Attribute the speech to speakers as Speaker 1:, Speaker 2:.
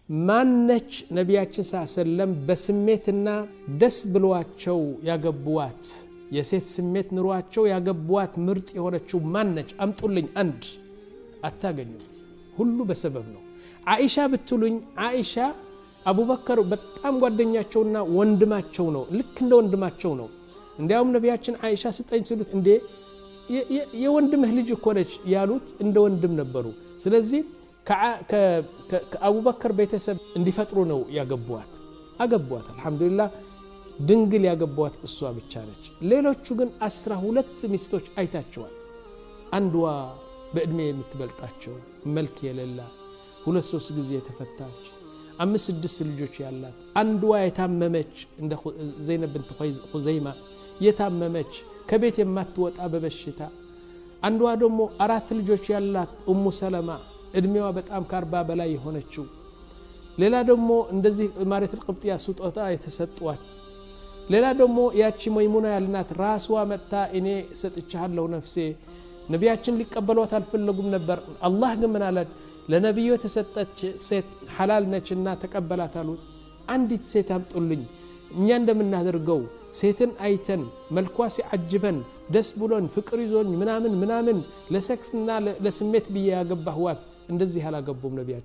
Speaker 1: ማነች ነቢያችን ሰለም በስሜትና ደስ ብሏቸው ያገቡዋት፣ የሴት ስሜት ኑሯቸው ያገቡዋት ምርጥ የሆነችው ማነች? አምጡልኝ አንድ። አታገኙም። ሁሉ በሰበብ ነው። ዓኢሻ ብትሉኝ፣ ዓኢሻ አቡበከር በጣም ጓደኛቸውና ወንድማቸው ነው። ልክ እንደ ወንድማቸው ነው። እንዲያውም ነቢያችን ዓኢሻ ስጠኝ ሲሉት እንዴ የወንድምህ ልጅ እኮ ነች ያሉት፣ እንደ ወንድም ነበሩ። ስለዚህ ከአቡበከር ቤተሰብ እንዲፈጥሩ ነው ያገቧት። አገቧት። አልሐምዱሊላህ ድንግል ያገቧት እሷ ብቻ ነች። ሌሎቹ ግን 12 ሚስቶች አይታቸዋል። አንዷ በእድሜ የምትበልጣቸው፣ መልክ የሌላ፣ ሁለት ሶስት ጊዜ የተፈታች፣ አምስት ስድስት ልጆች ያላት፣ አንዷ የታመመች እንደ ዘይነብ ብንት ኹዘይማ የታመመች ከቤት የማትወጣ በበሽታ፣ አንዷ ደግሞ አራት ልጆች ያላት እሙ ሰለማ እድሜዋ በጣም ከ40 በላይ የሆነችው፣ ሌላ ደግሞ እንደዚህ ማሬት ልቅብጥያ ስጦታ የተሰጧት፣ ሌላ ደግሞ ያቺ መይሙና ያልናት ራስዋ መጥታ እኔ ሰጥቻለሁ ነፍሴ። ነቢያችን ሊቀበሏት አልፈለጉም ነበር። አላህ ግን ምን አላት? ለነቢዩ የተሰጠች ሴት ሐላል ነችና ተቀበላት አሉት። አንዲት ሴት አምጡልኝ። እኛ እንደምናደርገው ሴትን አይተን መልኳ ሲዓጅበን ደስ ብሎን ፍቅር ይዞኝ ምናምን ምናምን ለሴክስና ለስሜት ብዬ ያገባህዋት እንደዚህ አላገቡም ነቢያችን።